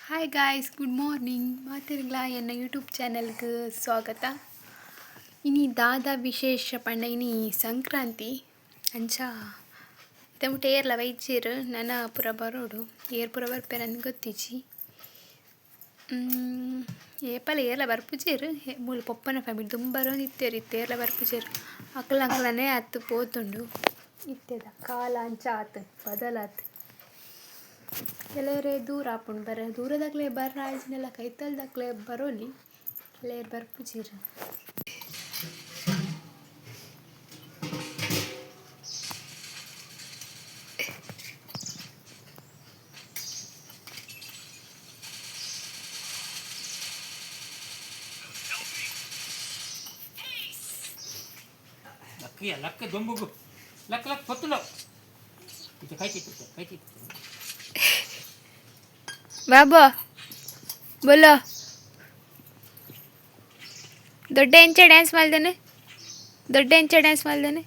Hi guys, good morning. ಮಾತೆರ್ಗ್ಲಾ ಎನ್ನ YouTube ಚಾನೆಲ್ಗೆ ಸ್ವಾಗತ. ಇನಿ ದಾದ ವಿಶೇಷ ಪಂಡ ಇನಿ ಸಂಕ್ರಾಂತಿ. ಅಂಚ ಇತ್ತೆ ಮುಟ್ಟ ಏರ್ಲ ಬೈಜೆರ್, ನನ ಪೂರ ಬರೋಡು. ಏರ್ ಪೂರ ಬರ್ಪೆರಂದ್ ಗೊತ್ತಿಜ್ಜಿ. ಏಪಲ ಏರ್ಲ ಬರ್ಪುಜೆರ್. ಮೂಲು ಪೊಪ್ಪನ ಫ್ಯಾಮಿಲಿ ದುಂಬು ಬರೋಂದಿತ್ತೆರ್, ಇತ್ತೆ ಏರ್ಲ ಬರ್ಪುಜೆರ್. ಅಕಲ್ ಅಕಲನೇ ಆತ್ ಪೋತುಂಡು. ಇತ್ತೆದ ಕಾಲ ಅಂಚ ಆತ್ ಬದಲಾತ್. ಕೆಲವೆರೆ ದೂರ ಆಪುಂಡು ಬರ, ದೂರದಕ್ಲೆ ಬರ್ರ ಆಯಿಜಿಂಡಲ ಕೈತಲ್ದಕ್ಲೆ ಬರೋಲಿ, ಕೆಲವೆರ್ ಬರ್ಪುಜೆರ್. ಲಕ್ಕಿಯ ಲಕ್ಕ ದೊಂಬುಗು ಲಕ್ ಲಕ್ ಪತ್ತುಂಡು ಇದು ಕೈ ತಿಕ್ಕುತ್ತೆ ಕೈ ತಿಕ್ಕುತ್ತೆ. ಬಾಬಾ ಬೋಲೋ, ದೊಡ್ಡ ಎಂಚ ಡ್ಯಾನ್ಸ್ ಮಲ್ದನೆ, ದೊಡ್ಡ ಎಂಚ ಡ್ಯಾನ್ಸ್ ಮಲ್ದನೆ.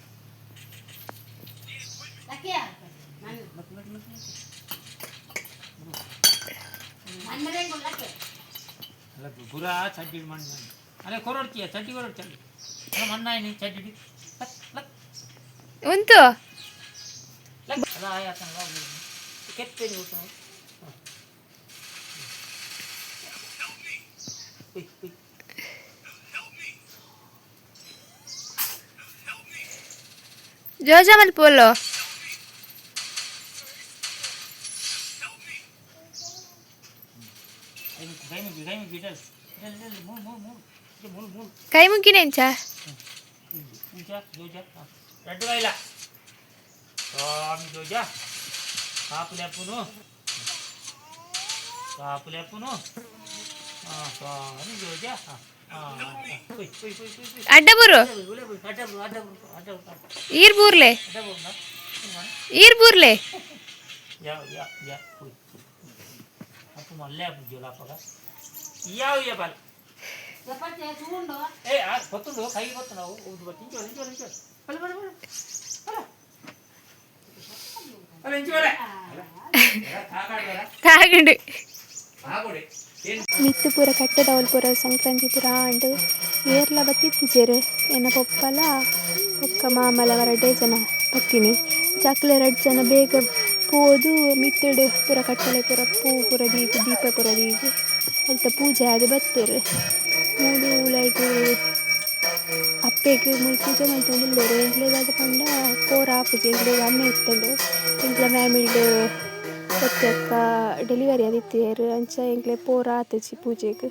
ಅಲ್ಲ ಗುರ ಚಡ್ಡಿ ಮಣ್ಣು ಅಲ್ಲ ಕೊರೊಡ್ತೀಯ ಚಡ್ಡಿ ಕೊರೊಡ್ತಿ ಅಲ್ಲ ಮಣ್ಣಾಯಿನಿ ಚಡ್ಡಿ ಲಕ್ ಲಕ್. ಉಂತು. ಲಕ್ ಅಲ್ಲ ಆಯಾತನ ಕೆತ್ತೆ ಊಟ. ಜೋಜ ಮಲ್ಪೋಲೋ. ಕೈ ಮುಗಿ ಕೈ ಮುಗಿ ಕೈ ಮುಗಿ ಡಲ್ ಡಲ್ ಡಲ್ ಮೂರು ಮೂರು ಮೂರು ಇದು ಮೂರು ಮೂರು. ಕೈ ಮುಗಿನ ಎಂಚ? ಇಂಚ ಜೋಜ ರಡ್ಡು ಕೈಲ ಸ್ವಾಮಿ ಜೋಜ ಕಾಪುಲೆಪ್ಪುನು ಕಾಪುಲೆಪ್ಪುನು ಸ್ವಾಮಿ ಜೋಜ. ಹಾಂ ಕುಯ್ ಕುಯ್ ಕುಯ್ ಕುಯ್ ಕುಯ್. ಅಡ್ಡಬೂರು. ಅಡ್ಡ ಅಡ್ಡ ಅಡ್ಡ ಅಡ್ಡ. ಈರ್ ಬೂರ್ಲೆ. ಅಡ್ಡ ಈರ್ ಬೂರ್ಲೆ. ಯಾ ಯಾ ಯಾ ಕುಯ್ ಅಪ್ಪು ಮಲ್ಲೆ ಅಪ್ಪು ಜೋಲಾಪಗ ಯಾವ ಯಾ ಬಾಲ್ ಏ ಆ ಗೊತ್ತುಂಡು ಕೈ ಗೊತ್ತು ನಾವು ಇಂಚು ಇಂಚು ಇಂಚು ಬಲ ಬಲ ಬಲ ಬಲ ಅಲ್ಲ ಇಂಚು ಬಲ ತಾಗಂಡು. ಆಗೋಡಿ. ಮಿತ್ತ್ ಪೂರ ಕಟ್ಟೆದವಲ್ ಪೂರ ಸಂಕ್ರಾಂತಿ ಪೂರ ಆಂಡ್. ಏರ್ಲ ಬತ್ತಿತ್ತಿಜೆರ್. ಎನ್ನ ಪೊಪ್ಪಲ ಬೊಕ್ಕ ಮಾಮಲ ರಡ್ಡೆ ಜನ ಬತ್ತಿನಿ. ಜಕ್ಲೆ ರಡ್ಡ್ ಜನ ಬೇಗ ಪೋದು ಮಿತ್ತುಡು ಪೂರ ಕಟ್ಟಲೆ ಪೂರ ಪೂ ಪೂರ ದೀದ್ ದೀಪ ಪೂರ ದೀದ್ ಅಲ್ತ ಪೂಜೆ ಆದ್ ಬತ್ತೆರ್. ಮೂಲು ಉಲಾಯಿಗ್ ಅಪ್ಪೆಗ್ ಮೂಲು ಪೂಜೆ ಮಲ್ತೊಂದುಲ್ಲೆರ್. ಎಂಕ್ಲೆಗ್ ದಾದ ಪಂಡ ಪೋರ ಆಪುಜಿ. ಎಂಕ್ಲೆಗ್ ಅಮ್ಮೆ ಇತ್ತುಂಡು. ಎಂಕ್ಲೆ ಫ್ಯಾಮಿಲಿಡ್ ಒರ್ತಿ ಅಕ್ಕ ಡೆಲಿವರಿ ಆದಿತ್ತೆರ್. ಅಂಚ ಎಂಕ್ಲೆಗ್ ಪೋರ ಆತುಜಿ ಪೂಜೆಗ್.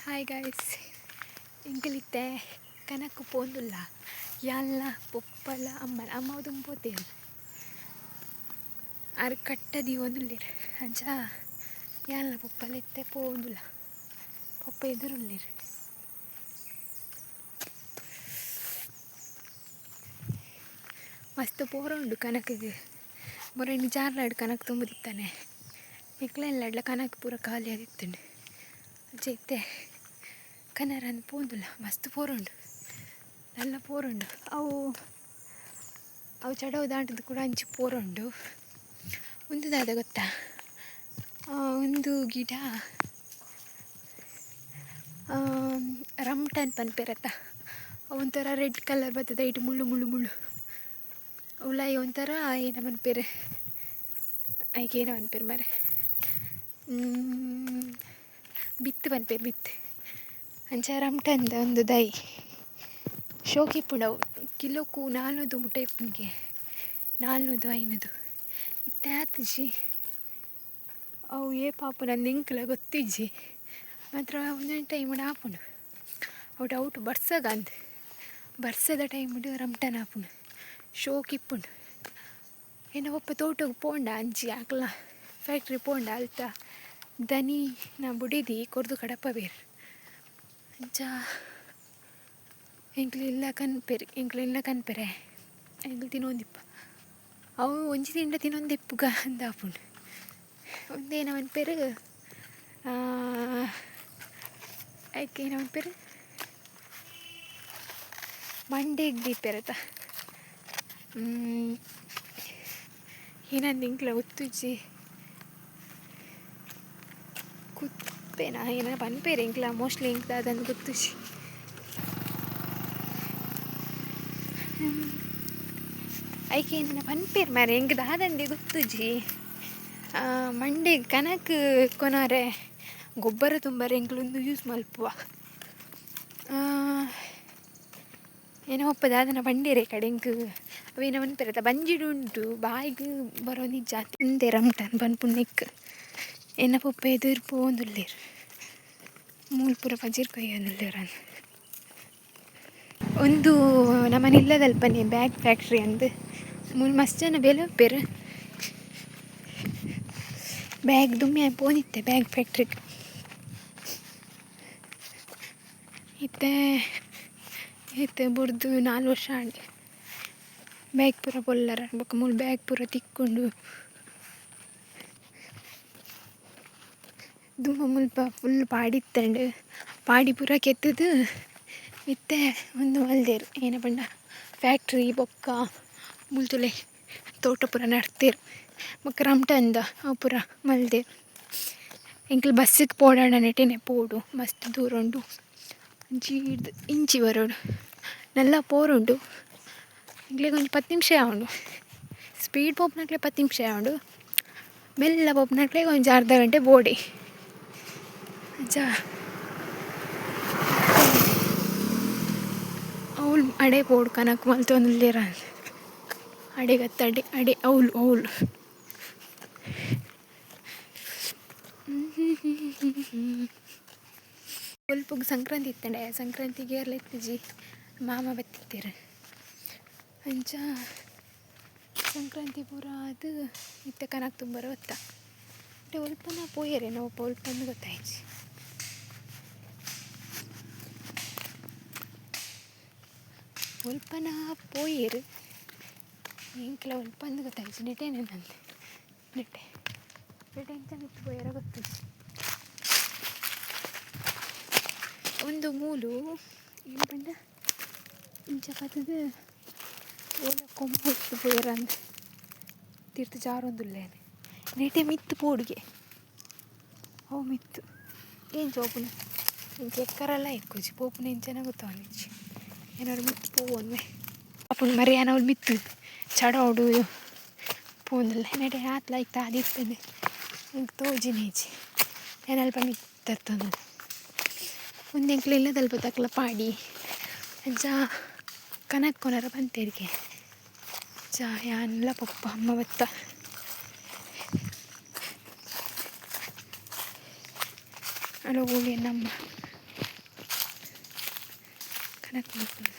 ಹಾಯ್ ಗಾಯ್ಸ್, ಎಂಕುಲಿತ್ತೆ ಕನಕ್ ಪೋಂದುಲ್ಲ. ಯಾನ್ಲ ಪೊಪ್ಪಲ ಅಮ್ಮಲ. ಅಮ್ಮ ದುಂಬು ಪೋತೆರ್. ಆರ್ ಕಟ್ಟ ದೀವೊಂದುಲ್ಲೆರ್. ಅಂಚ ಯಾನ್ಲ ಪೊಪ್ಪಲ ಇತ್ತೆ ಪೋವೊಂದುಲ್ಲ. ಪೊಪ್ಪ ಎದುರುಲ್ಲೆರ್. ಮಸ್ತ್ ಪೋರ ಉಂಡು ಕನಕ್ಗ್. ಮೊರೆನ್ ಜಾರ್ಲಾಡ್ ಕನಕ್ ತುಂಬುದಿತ್ತಾನೆ. ಎಂಕ್ಲೆನ ಕನಕ್ ಪೂರ ಖಾಲಿ ಆದಿತ್ತುಂಡು. ಅಂಚ ಇತ್ತೆ ಕನರಂದ್ ಪೋಂದುಲ್ಲ. ಮಸ್ತ್ ಪೋರುಂಡು, നല്ല ಪೋರುಂಡು. ಅವು ಅವು ಚಡವು ದಾಂಟುದು ಕೂಡ ಅಂಚಿ ಪೋರುಂಡು. ಉಂದು ದಾದ ಗೊತ್ತಾ? ಉಂದು ಗಿಡ ರಮ್ಟನ್ ಪನ್ಪೆರತ್ತ. ಒಂಥರ ರೆಡ್ ಕಲರ್ ಬರ್ತದೆ. ಇಟ್ಟು ಮುಳ್ಳು ಮುಳ್ಳು ಮುಳ್ಳು ಉಲಾಯಿ. ಒಂಥರ ಏನ ಪನ್ಪೆರ್, ಐಕ್ ಏನ ಪನ್ಪೆರ್ ಮಾರ್ರೆ, ಬಿತ್ತು ಪನ್ಪೆರ್, ಬಿತ್ತು. ಅಂಚ ರಮ್ಟನ್ದ ಒಂದು ದೈ ಶೋಕು ಇಪ್ಪುಂಡು. ಅವು ಕಿಲೋಕು 400 ಮುಟ್ಟ ಇಪ್ಪುಂಗೆ, 400 500. ಇತ್ತೆ ಆತುಜಿ. ಅವು ಏಪ ಆಪುಂಡು ಎಂಕ್ಲ ಗೊತ್ತಿಜ್ಜಿ. ಮಾತ್ರ ಒಂದೊಂದು ಟೈಮ್ ಆಪುಂಡು. ಅವು ಡೌಟ್ ಬರ್ಸಗ ಅಂದ್, ಬರ್ಸದ ಟೈಮ್ಡ್ ರಮ್ಟನ್ ಆಪುಂಡು. ಶೋಕು ಇಪ್ಪುಂಡು. ಎನ್ನ ಪೊಪ್ಪ ತೋಟಗ್ ಪೋಂಡ ಅಂಚಿ ಅಕ್ಲ್ನ ಫ್ಯಾಕ್ಟ್ರಿ ಪೋಂಡ ಅಲ್ತ ದನಿ ನ ಬುಡೆದಿ ಕೊರ್ದು ಕಡಪವೇರ್. ಅಂಚ ಎಂಕ್ಲು ಇಲ್ಲ ಕನ್ಪೆರ್, ಎಂಕ್ಲು ಇಲ್ಲ ಕನ್ಪೆರೆ. ಎಂಕ್ಲು ತಿನ್ನೊಂದಿಪ್ಪ. ಅವು ಒಂಜಿ ತಿಂಡ ತಿನ್ನೊಂದಿಪ್ಪುಗ ಅಂದಾಪುಂಡು. ಉಂದೇನ ಪನ್ಪೆರ್, ಐಕ್ ಏನ ಪನ್ಪೆರ್, ಮಂಡೆಗ್ ದೀಪೆರತ. ಏನಂದ್ ಎಂಕ್ಲ ಗೊತ್ತುಜ್ಜಿ. ಪಪ್ಪೇನ ಏನ ಪನ್ಪೇರು ಎಂಕ್ಲ ಮೋಸ್ಟ್ಲಿ ಎಂಕ್ ದಾದಂದ್ ಗೊತ್ತುಜಿ. ಐಕೆ ಏನೇನ ಪನ್ಪೇರು ಮಾರ್ರೆ ಎಂಕ್ ದಾದಂದೆ ಗೊತ್ತುಜಿ. ಮಂಡೆಗ್ ಕನಕ್ ಕೊನರೆ ಗೊಬ್ಬರ ತುಂಬರೆ ಎಂಕ್ಲು ಉಂದು ಯೂಸ್ ಮಲ್ಪುವ. ಏನ ಒಪ್ಪ ದಾದನ ಪಂಡೇರೆ ಕಡೆಂಕ್ ಅವೇನ ಪನ್ಪೆರತ್ತ ಬಂಜಿಡ್ ಉಂಟು ಬಾಯಿಗ್ ಬರೊಂದಿಜ್ಜಿ ಆತ್. ಉಂದೆ ರಮ್ಟನ್ ಪನ್ಪುನೆಕ್ ಎನ್ನ ಪೊಪ್ಪ ಎದುರು ಪೋವೊಂದುಲ್ಲೆರ್ ಮೂಲು ಪೂರ ಪಜಿರ್ ಕೊಯ್ಯೊಂದುಲ್ಲೆರ್ ಅಂದ್. ಉಂದು ನಮನ ಇಲ್ಲದಲ್ಪನೆ ಬ್ಯಾಗ್ ಫ್ಯಾಕ್ಟ್ರಿ ಅಂದ್ ಮೂಲು ಮಸ್ತ್ ಜನ ಬೇಲೆ ಮನ್ಪುವೆರ್. ಬ್ಯಾಗ್ ದುಂಬು ಯಾನ್ ಪೋದಿತ್ತೆ ಬ್ಯಾಗ್ ಫ್ಯಾಕ್ಟ್ರಿಗ್. ಇತ್ತೆ ಇತ್ತೆ ಬುಡ್ದು 4 ವರ್ಷ ಆಂಡ್. ಬ್ಯಾಗ್ ಪೂರ ಪೊಲ್ಲರ ಬೊಕ ಮೂಲು ಬ್ಯಾಗ್ ಪೂರ ತಿಕ್ಕುಂಡು. ದುಂಬು ಮುಲ್ಪ ಫುಲ್ ಪಾಡಿ ಇತ್ತ್ಂಡ್ ಪಾಡಿ ಪೂರ ಕೆತ್ತುದು ಇತ್ತೆ ಉಂದು ಮಲ್ದೆರ್ ಏನ ಪಂಡ ಫ್ಯಾಕ್ಟ್ರಿ ಬೊಕ್ಕ ಮೂಲು ತೂಲೆ ತೋಟ ಪೂರ ನಡ್ತೆರ್ ಬೊಕ ರಮ್ಟನ್ದ ಅವು ಪೂರ ಮಲ್ದೆರ್. ಎಂಕುಲು ಬಸ್ಸ್ ಗ್ ಪೋಡಾಂಡ ನೆಟೆನೆ ಪೋಡು ಮಸ್ತ್ ದೂರ ಉಂಡು ಅಂಚಿ ಡ್ದ್ ಇಂಚಿ ಬರೊಡು ನಲ್ಲ ಪೋರುಂಡು ಎಂಕ್ಲೆಗ್ ಒಂಜಿ 10 ನಿಮಿಷ ಆವುಂಡು ಸ್ಪೀಡ್ ಪೋಪುನಕ್ಲೆಗ್ 10 ನಿಮಿಷ ಆವುಂಡು ಮೆಲ್ಲ ಪೋಪುನಕ್ಲೆಗ್ ಒಂಜಿ ಅರ್ಧ ಗಂಟೆ ಬೋಡೆ ಅಂಚ. ಅವ್ಲು ಅಡೆ ಪೋಡು ಕನಕ್ ಮಲ್ತೊಂದುಲ್ಲೆರ್ ಅಡೆಗ್ ಅತ್ತ್ ಅಡೆ ಅಡೆ ಅವ್ಲು ಅವ್ಲು. ಬೊಲ್ಪುಗು ಸಂಕ್ರಾಂತಿ ಇತ್ತಂಡೆ ಸಂಕ್ರಾಂತಿಗ್ ಏರ್ಲ ಇತ್ತಿಜಿ ಮಾಮ ಬತ್ತಿತ್ತೆರ್ ಅಂಚ ಸಂಕ್ರಾಂತಿ ಪೂರ ಆದ್ ಇತ್ತೆ ಕನಕ್ ತುಂಬರೆ ಬತ್ತ ಬಟ್ ಒಲ್ಪನ ಪೋಯೆರ್ ಎನ್ನ ಪೊಪ್ಪ ಒಲ್ಪಂದ್ ಗೊತ್ತಾಯಿಜಿ. ಒಲ್ಪನ ಪೋಯೆರ್ ಎಂಕ್ಲ ಒಲ್ಪಂದ್ ಗೊತ್ತಾಯಿಜಿ ನೆಟೆನೆ ನಂದು ನೆಟೆ ನೆಟೆ ಎಂಚ ಮಿತ್ತ್ ಪೋಯೆರ ಗೊತ್ತಿಜ್ಜಿ. ಉಂದು ಮೂಲು ಏನ್ ಪಂಡ ಇಂಚ ಪತ್ತುದು ಓಲ ಕೊಂಬು ಇತ್ತು ಪೋಯೆರಂದ್ ತಿರ್ತ್ ಜಾರೊಂದುಲ್ಲೆರ್ ನೆಟೆ ಮಿತ್ತ್ ಪೋಡುಗೆ ಅವು ಮಿತ್ತ್ ಎಂಚ ಪೋಪುನ ಎಂಕ್ ಎಕ್ಕರೆಲ ಇಕ್ಕುಜಿ ಪೋಪುನ ಎಂಚನ ಗೊತ್ತಾವೊಂದಿಜ್ಜಿ ಎನಡ ಮಿತ್ತ್ ಪೋವೊನುವೆ ಅಪುಂಡು ಮರೆ ಯಾನ್ ಅವ್ಲು ಮಿತ್ತ್ ಚಡೋಡು ಪೋವೊಂದುಲ್ಲೆ ನೆಟೆ ಆತ್ಲ ಐಕ್ ದಾದ ಇತ್ತುಂಡು ಎಂಕ್ ತೋಜಿನಿಜಿ ಯಾನ್ ಅಲ್ಪ ಮಿತ್ತ್ ತರ್ತೊಂದುಲ್ಲೆ. ಉಂದು ಎಂಕ್ಲೆ ಇಲ್ಲದಲ್ಪ ತಕ್ಲ ಪಾಡಿ ಅಂಚ ಕನಕ್ ಕೊನರೆ ಪಂತೆರ್ಗೆ ಅಂಚ ಯಾನ್ಲ ಪೊಪ್ಪ ಅಮ್ಮ ಬತ್ತ. ಅಲ್ಲ ಓಲು ಎನ್ನಮ್ಮ ಕನಕ್ ಮಲ್ಪುನು.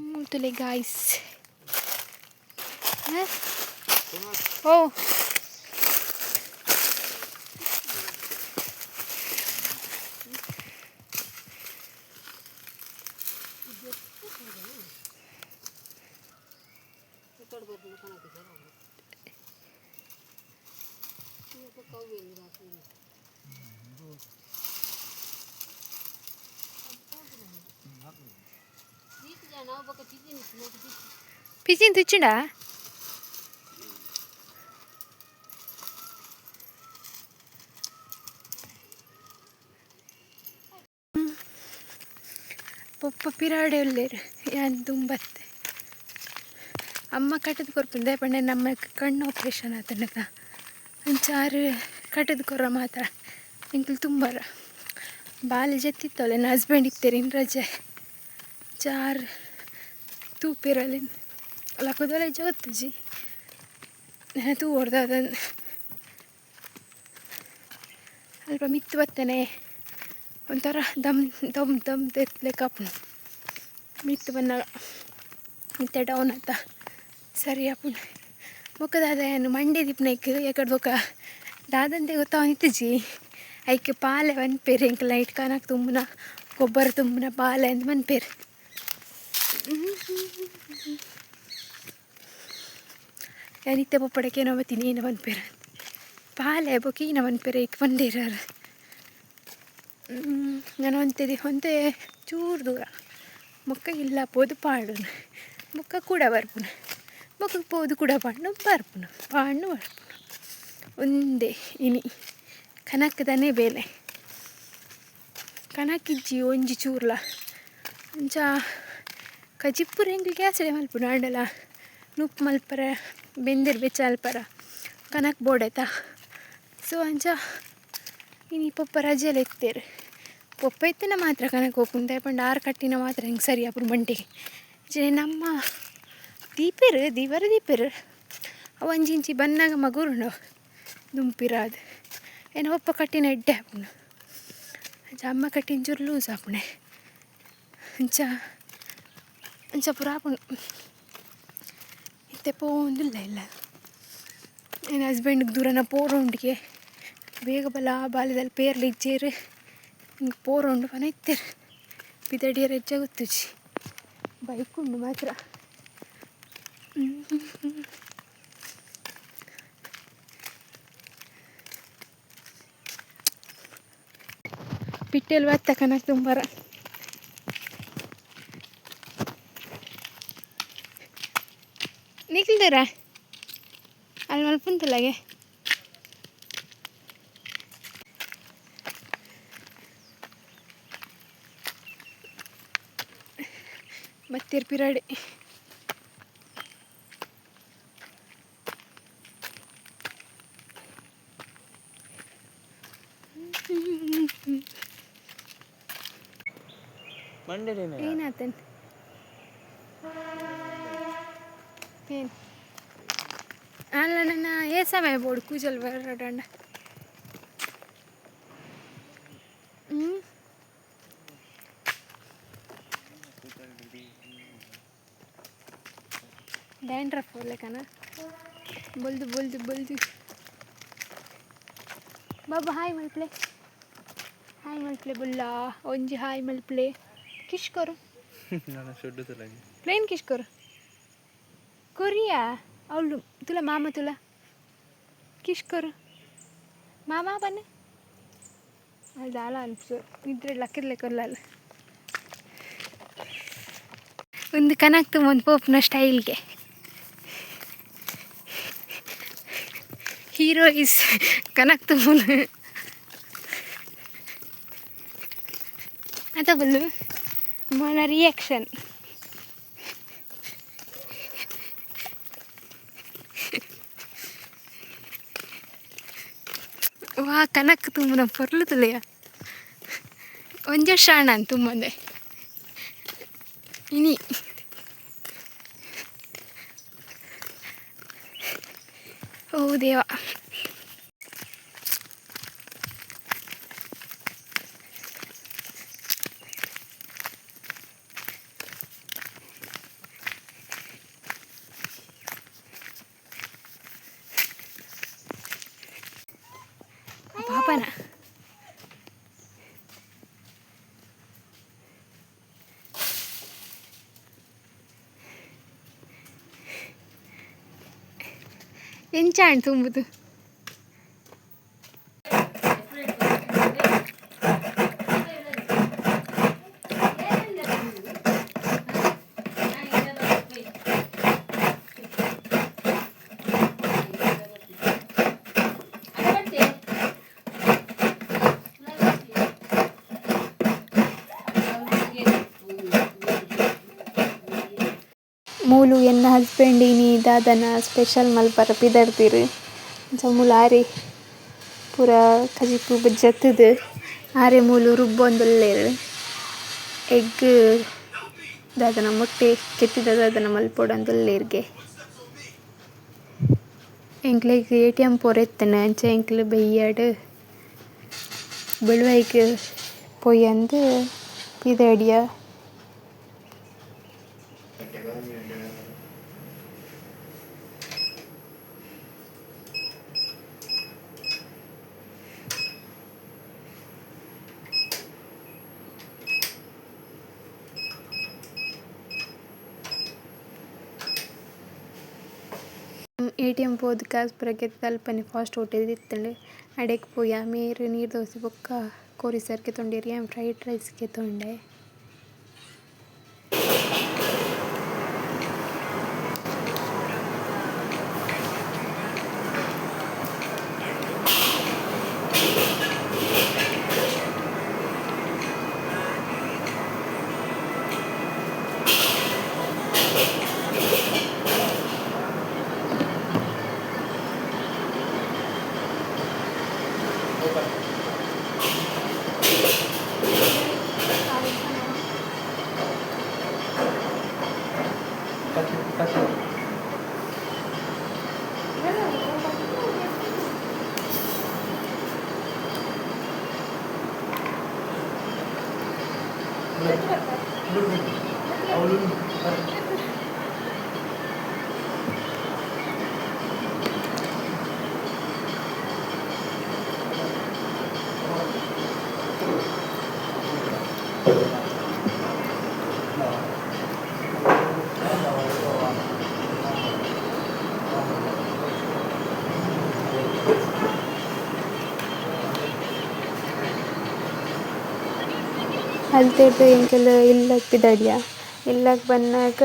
ಮೂಲು ತೂಲೆ ಗಾಯ್ಸ್. ಓ ಪಿಜಿನ್ ತುಚ್ಚಿಂಡ. ಪೊಪ್ಪ ಪಿರಾಡೆ ಉಲ್ಲೆರ್ ಯಾನ್ ದುಂಬತ್ತೆ ಅಮ್ಮ ಕಟ್ಟುದು ಕೊರ್ಪುಂಡು ದಾಯೆ ಪಂಡ ನಮ್ಮ ಕಣ್ಣು ಆಪರೇಷನ್ ಆತುಂಡತ ಅಂಚ ಆರ್ ಕಟ್ಟುದು ಕೊರ್ರ ಮಾತ್ರ ಎಂಕುಲು ತುಂಬಾರ ಬಾಲೆ ಜೆತ್ತಿತ್ತೊಲೆ ಎನ್ನ ಹಸ್ಬೆಂಡ್ ಇತ್ತೆರ್ ಇನಿ ರಜೆ ಅಂಚ ಆರ್ ತೂಪೆರ್ ಅಲೆನ್ ಲಕ್ಕುದೊಲ ಇಜ್ಜ ಗೊತ್ತುಜಿ ನನ ತೂವೊಡು ದಾದಂದ್ ಅಲ್ಪ ಮಿತ್ತ್ ಬತ್ತನೆ ಒಂಥರ ದಮ್ ದಮ್ ದಮ್ ದೆತ್ತ್ ಆಪುಂಡು ಮಿತ್ತ್ ಬನ್ನಗ ಮಿತ್ತೆ ಡೌನ್ ಆತ ಸರಿ ಆಪುಂಡು ಬೊಕ ದಾದ ಯಾನ್ ಮಂಡೆ ದೀಪುನೈಕ್ ಎಕಡ್ ಬೊಕ ದಾದಂತೆ ಗೊತ್ತಾವೊಂದಿತ್ತಿಜಿ ಐಕ್ ಪಾಲೆ ಪನ್ಪೆರ್ ಎಂಕ್ ಲೈಟ್ ಕನಕ್ ತುಂಬುನ ಗೊಬ್ಬರ ತುಂಬುನ ಪಾಲೆ ಅಂದ್ ಪನ್ಪೆರ್. ಯಾನ್ ಇತ್ತೆ ಪೊಪ್ಪಡ ಕೇನೊಂದು ಬತ್ತಿನಿ ಏನ ಪನ್ಪೆರ್ ಪಾಲೆ ಬೊಕ ಈನ ಪನ್ಪೆರ್ ಐಕ್ ಪಂಡೆರ್ ಆರ್. ನನ ಒಂತೆ ಒಂತೆ ಚೂರು ದೂರ ಬೊಕ್ಕ ಇಲ್ಲ ಪೋದು ಪಾಡುನು ಬೊಕ್ಕ ಕುಡ ಬರ್ಪುನು. ಬೊಕ್ಕ ಪೋದು ಕುಡ ಪಾಡ್ನು ಬರ್ಪುನು ಪಾಡ್ನು ಬರ್ಪುನು ಒಂದೇ ಇನಿ ಕನಕ್ದನೇ ಬೇಲೆ ಕನಕಿಜ್ಜಿ ಒಂಜಿ ಚೂರ್ಲ ಅಂಚ ಕಜಿಪುರ ಎಂಕ್ಲು ಗ್ಯಾಸ್ಡೆ ಮಲ್ಪುನು ಆಂಡಲ ನುಪ್ಪು ಮಲ್ಪರೆ ಬೆಂದಿರ್ ಬೆಚ್ಚ ಅಲ್ಪರ ಕನಕ್ ಬೋಡೈತಾ. ಸೊ ಅಂಚ ಇನಿ ಪೊಪ್ಪ ರಜೆಲ ಇತ್ತೆರ್ ಪೊಪ್ಪ ಇತ್ತಿನ ಮಾತ್ರ ಕನಕ್ ಪೋಪುಂಡು ದಾಯೆ ಪಂಡ ಆರು ಕಟ್ಟಿನ ಮಾತ್ರ ಹೆಂಗೆ ಸರಿ ಆಪುಂಡು ಬಂಟಿಗೆ. ನಮ್ಮ ದೀಪೆರ್ ದೀವರ ದೀಪೆರ್ ಅವು ಒಂಜಿ ಇಂಚಿ ಬನ್ನಗ ಮಗುರುಂಡು ದುಂಪಿರಾದ್ ಎನ್ನ ಪೊಪ್ಪ ಕಟ್ಟಿನ ಎಡ್ಡೆ ಆಪುಂಡು. ಅಂಚ ಅಮ್ಮ ಕಟ್ಟಿನ ಚೂರು ಲೂಸ್ ಆಪುಂಡೆ ಅಂಚ ಅಂಚ ಪೂರ ಆಪುಂಡು. ಇತ್ತೆ ಪೋವೊಂದುಲ್ಲ ಇಲ್ಲ ಎನ್ನ ಹಸ್ಬೆಂಡ್ಗೆ ದೂರನ ಪೋರೊಂಡಿಗೆ ಬೇಗ ಬಲ ಬಾಲ್ಯದಲ್ಲಿ ಪೇರ್ಲು ಇಜ್ಜೆರ್ ಹಿಂಗೆ ಪೋರೊಂಡು ಪನ ಇತ್ತೆರ್ ಪಿದಡಿಯರ ಹೆಜ್ಜೆ ಗೊತ್ತುಜಿ ಬೈಕ್ ಉಂಡು ಮಾತ್ರ. ಪಿಟ್ಟೆಲ್ ಬತ್ತ ಕನಕ್ ತುಂಬಾರ ನಿಕ್ಲ್ದಿರ ಅಲ್ಲಿ ಮಲ್ಪುಂತಲಾಗೆ ಬತ್ತೀರ್ ಪಿರಾಡಿ. ಏನಾತನ್ ಏನ್ ಅಲ್ಲ ನನ್ನ ಏ ಸಮಯ ಬೋಡು ಕೂಜಲ್ ಬರಡಂಡ. ಡ್ಯಾಂಡ್ರಫ್ ಲೆಕ್ಕನ ಬೊಲ್ದು ಬೊಲ್ದು ಬೊಲ್ದು. ಬಾಬಾ ಹಾಯ್ ಮಲ್ಪ್ಲೆ ಹಾಯ್ ಮಲ್ಪ್ಲೆ ಬುಲ್ಲ ಒಂಜಿ ಹಾಯ್ ಮಲ್ಪ್ಲೆ ಕಿಶ್ ಕೊರು. ಪ್ಲೇನ್ ಕಿಶ್ ಕೊರು ಕೊರಿಯಾ ಅವಳು ತುಲ ಮಾಮ ತುಲ ಕಿಶ್ ಕೊರು ಮಾಮ ಬನ್ನಿ ಅಲ್ಲಿ ದಾಲ ಅನ್ಸು ನಿದ್ರೆ ಲಕ್ಕಿರ್ಲೆ ಕೊರ್ಲಲ್ಲ ಒಂದು ಕನಕ್ ಒಂದು ಪೋಪ್ನ ಸ್ಟೈಲ್ಗೆ ಹೀರೋ is ಕನಕ್ ತುಂಬುನು ಅದ ಬಲ್ಲು ಮನ ರಿಯಾಕ್ಷನ್. ವಾ ಕನಕ್ ತುಂಬುನ ಪೊರ್ಲು ತುಲೆಯ ಒಂಜೆ ಶಾಣ ತುಂಬಂದೆ ಇನಿ ಓ ದೇವ. ಪಾಪನ ಎಂಚಾಂಡ್ ತುಂಬುದು. ಮೂಲು ಎನ್ನ ಹಸ್ಬೆಂಡ್ ಇನಿ ದಾದನ ಸ್ಪೆಷಲ್ ಮಲ್ಪರ ಪಿದಡ್ದೆರ್ ಅಂಚ ಮೂಲು ಆರೆ ಪೂರ ಕಜಿಪು ಜತ್ತುದು ಆರೆ ಮೂಲು ರುಬ್ಬೊಂದುಲ್ಲೆರ್ ಎಗ್ ದಾದನ ಮೊಟ್ಟೆ ಕೆತ್ತಿದ ದಾದನ ಮಲ್ಪೊಡಂದುಲ್ಲೆರ್ಗೆ. ಎಂಕ್ಲೆಗ್ ಎ.ಟಿ.ಎಮ್ ಪೂರ ಇತ್ತ್ಂಡ್ ಅಂಚ ಎಂಕ್ಲು ಬಯ್ಯಡ್ ಬೆಳುವೈಗ್ ಪೋಯಂದು ಪಿದಡಿಯ. ಎ.ಟಿ.ಎಮ್ ಪೋದು ಕಾಸ್ ಪೂರ ಗೆತ್ತ್ದ್ ಅಲ್ಪನೆ ಫಾಸ್ಟ್ ಹೋಟೆಲ್ ಇತ್ತ್ಂಡ್ ಅಡೆಗ್ ಪೋಯ ಮೇರ್ ನೀರ್ ದೋಸೆ ಬೊಕ್ಕ ಕೋರಿ ಸಾರ್ ಗೆತೊಂಡೆರ್ ಯಾನ್ ಫ್ರೈಡ್ ರೈಸ್ ಗೆತೊಂಡೆ. ಅಲ್ತುರ್ದು ಎಂಕುಲು ಇಲ್ಲಗ್ ಪಿದಡಿಯ ಇಲ್ಲಗ್ ಬನ್ನಗ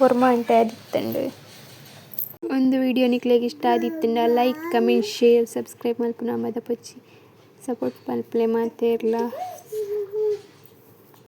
ಒರ್ಂಬ ಗಂಟೆ ಆದಿತ್ತುಂಡು. ಉಂದು ವಿಡಿಯೋ ನಿಕ್ಲೆಗ್ ಇಷ್ಟ ಆದಿತ್ತುಂಡ ಲೈಕ್ ಕಮೆಂಟ್ ಶೇರ್ ಸಬ್ಸ್ಕ್ರೈಬ್ ಮನ್ಪುನ ಮದಪೊರ್ಚಿ ಸಪೋರ್ಟ್ ಮನ್ಪುಲೆ ಮಾತೆರ್ಲ.